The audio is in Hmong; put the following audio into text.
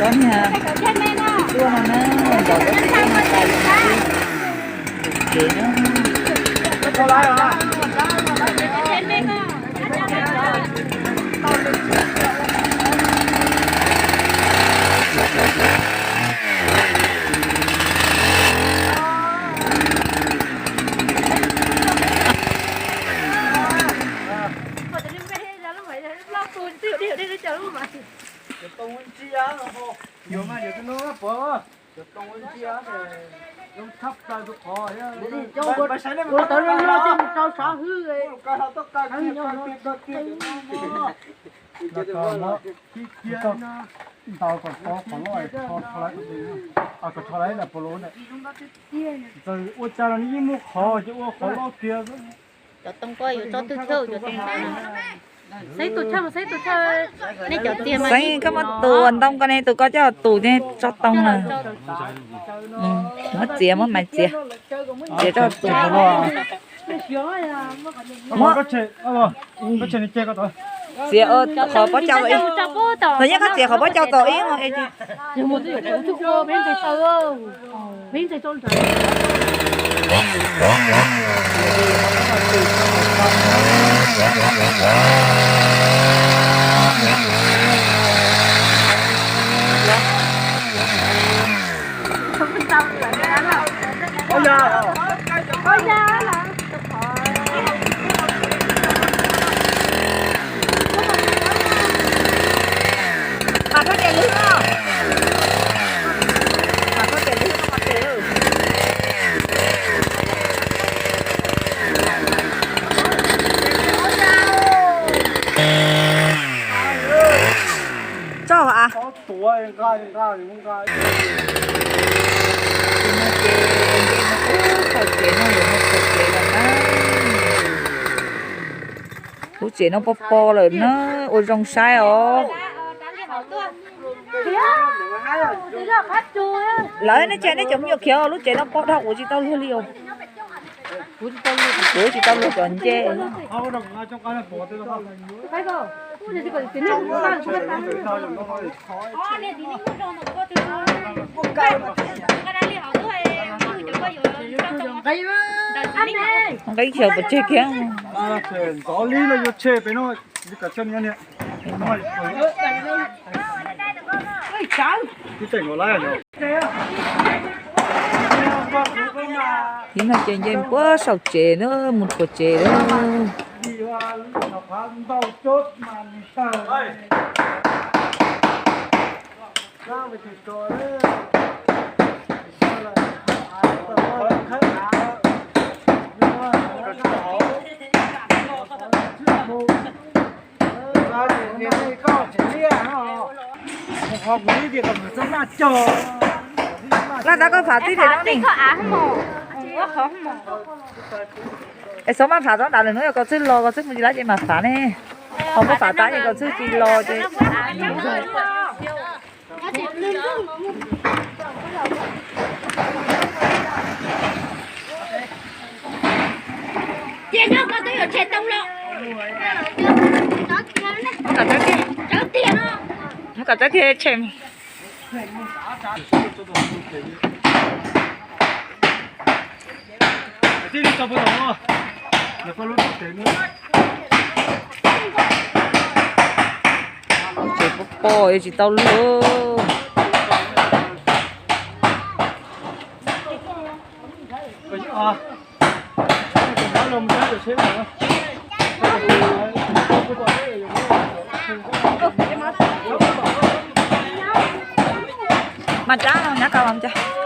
Cov niag tuaj no na, ntaus cov tuaj no tas ces na. Ntaus kom tau qhov loj, kom rho lawv, kom rho lawv ib daim pua lus ntawd. Ntxawm ua cas los nws yeej muaj qhov ces ua qhov loj kiag. Cov too ko yuav tso twg thiab cov too ko? Xeeb tus tshaj, xeeb tus tshaj, nej cov tiag mas. Xeeb, koj muab tus ntoo ko ne, tus ko coj tus ne, tso too na. Muab txiav, muab mais txiav. Txiav rau tus. Txiav qhov pob cau tau ib. Thaum yeej koj txiav qhov pob cau tau ib. Tso a. Lub tsev no pob pob lawm na, ua zoo saib os. Lawv nej tsa nej cov me nyuam khiav, lub tsev no pob dhau, ua tsis tau luag li os. Ua tsis tau luag cov ncej. Nqeb xyaw pov tseg kiag. Ntxov li no yuav tshe pem no. Ib no ces nce puag saum tsev na, mus rhuav tsev na. Laj tab koj phav tib teg no ni. Es txhob maj phav txob nrad lawm no, yog koj txwj los koj txwj mus tsis laib ces mam phav ne. Ho koj phav tab ces koj txwj tsis los ces. Cia nyob koj twb yuav tshem tau los. Nyob kom txawb kiag tshem. Tsev pob pob yuav tsis tau luag. Mas cab no, nyab ka mas cab.